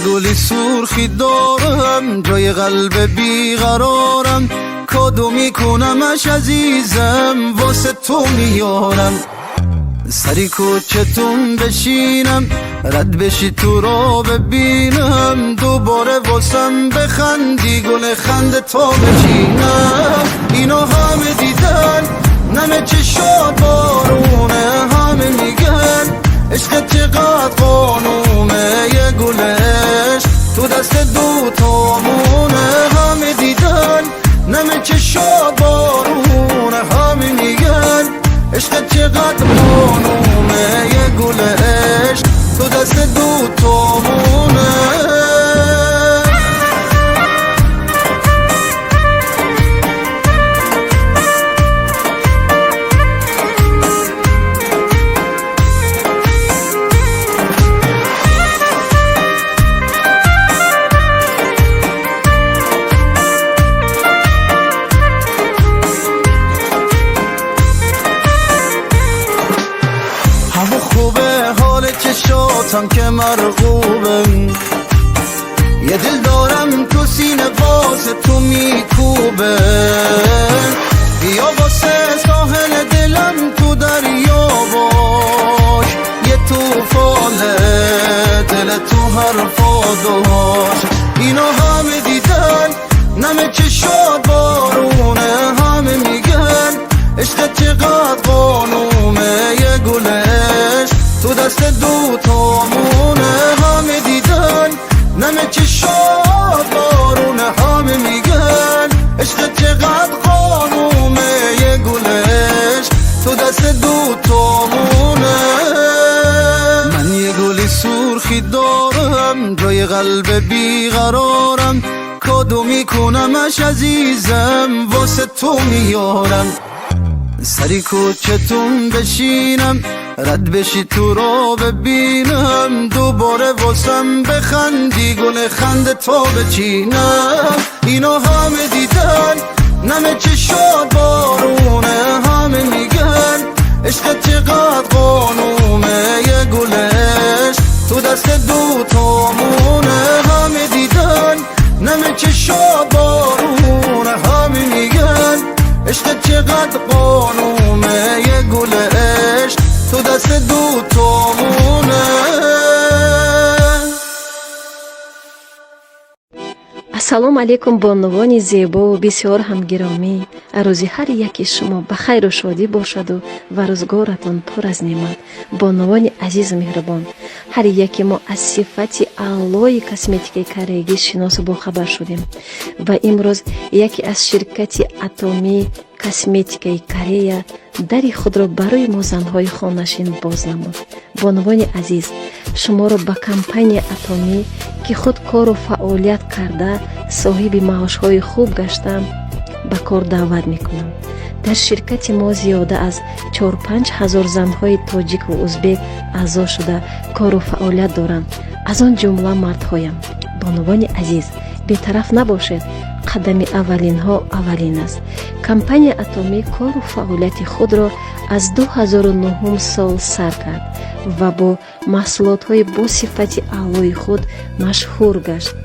گلی سرخی دارم جای قلب بیقرارم کادو میکنمش عزیزم واسه تو میارم سری کوچتون بشینم رد بشی تو رو ببینم دوباره واسم بخندی گل خنده تا بچینم اینو همه دیدن نمه چشات بارونه همه میگن عشق چقدر قانونه یه گلش تو دست دو تامونه همه دیدن نمه چشات بارونه همه میگن عشق چقدر قانونه یه گلش تو دست دو تامونه. چشاتم که مرغوبم یه دل دارم تو سینه واسه تو میکوبه بیا واسه ساحل دلم تو دریا باش یه توفانه دل تو حرفا داشت اینو همه دیدن نمه چشات بارونه همه میگن عشق چقدر قانومه یه گلش تو دست دو تامونه همه دیدن نمه چشات بارونه همه میگن عشق چقدر قانومه یه گلش تو دست دو تامونه. من یه گلی سرخی دارم جای قلب بیقرارم کادو میکنمش عزیزم واسه تو میارم سری کوچتون بشینم رد بشی تو رو ببینم دوباره واسم بخندی گل خنده تا بچینم اینو همه دیدن نمه چشات بارونه همه میگن عشق چقدر قانومه یه گلش تو دست دو تامونه همه دیدن نمه چشات بارونه همه میگن عشق چقدر قانومه یه گلش تو دست دو تامونه. Ассалому алайкум, бонувони зебову бисёр ҳам гиромӣ. Рӯзи ҳар яки шумо ба хайру шодӣ бошаду ва рӯзгоратон пур аз неъмат. Бонувони азизу меҳрубон, ҳар яки мо аз сифати аълои косметикаи кореягӣ шиносу бохабар шудем ва имрӯз яке аз ширкати Атомӣ косметикаи Корея дари худро барои мо занҳои хонашин боз намуд. Бонувони азиз, шуморо ба компания Атомӣ, ки худ кору фаъолият карда соҳиби маошҳои хуб гашта, ба кор даъват мекунам. Дар ширкати мо зиёда аз 4-5 ҳазор занҳои тоҷику узбек аъзо шуда кору фаъолият доранд, аз он ҷумла мардҳоям. Бонувони азиз, бетараф набошед, қадами аввалинҳо аввалин аст. Компания Атомӣ кору фаъолияти худро аз 2009 сол сар кард ва бо маҳсулотҳои бо сифати аълои худ машҳур гашт.